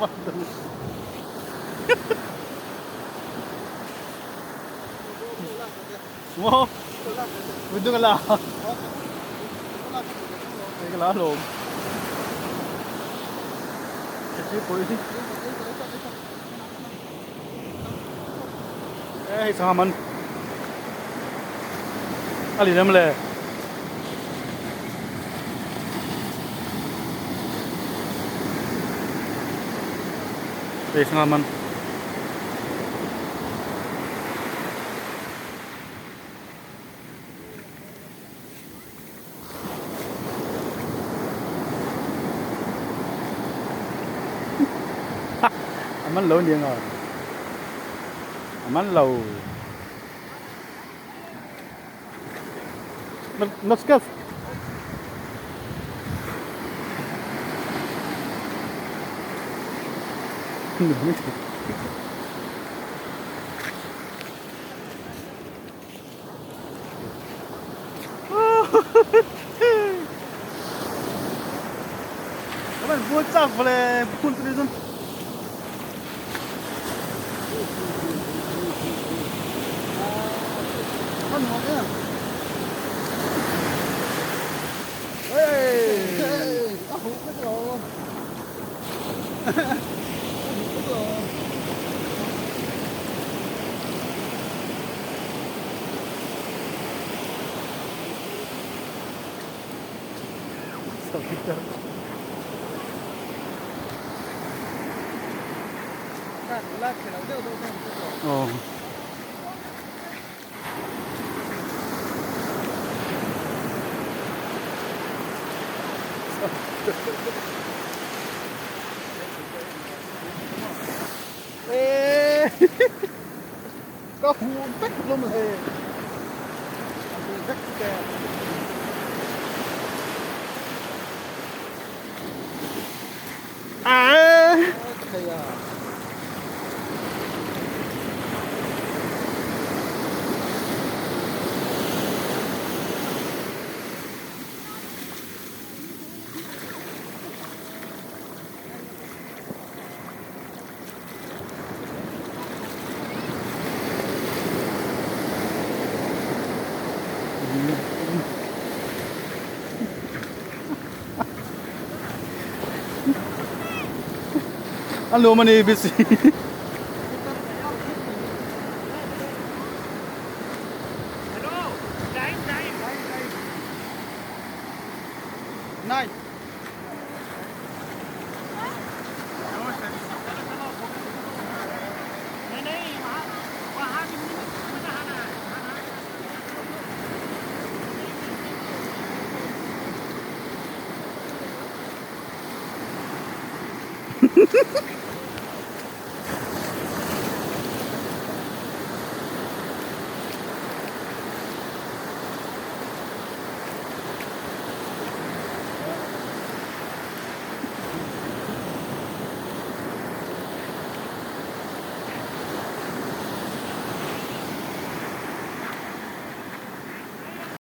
Maw? Video ka la. Hei ka la alawm. Hei pui. Hei sangha man. A lin em le? Hei sangha man. A man lo nia nga. A man lo. Not scared. Aw. Ka huh vek hlawm hle. A huh vek te. Thei a. An lawm a ni busy. Nine.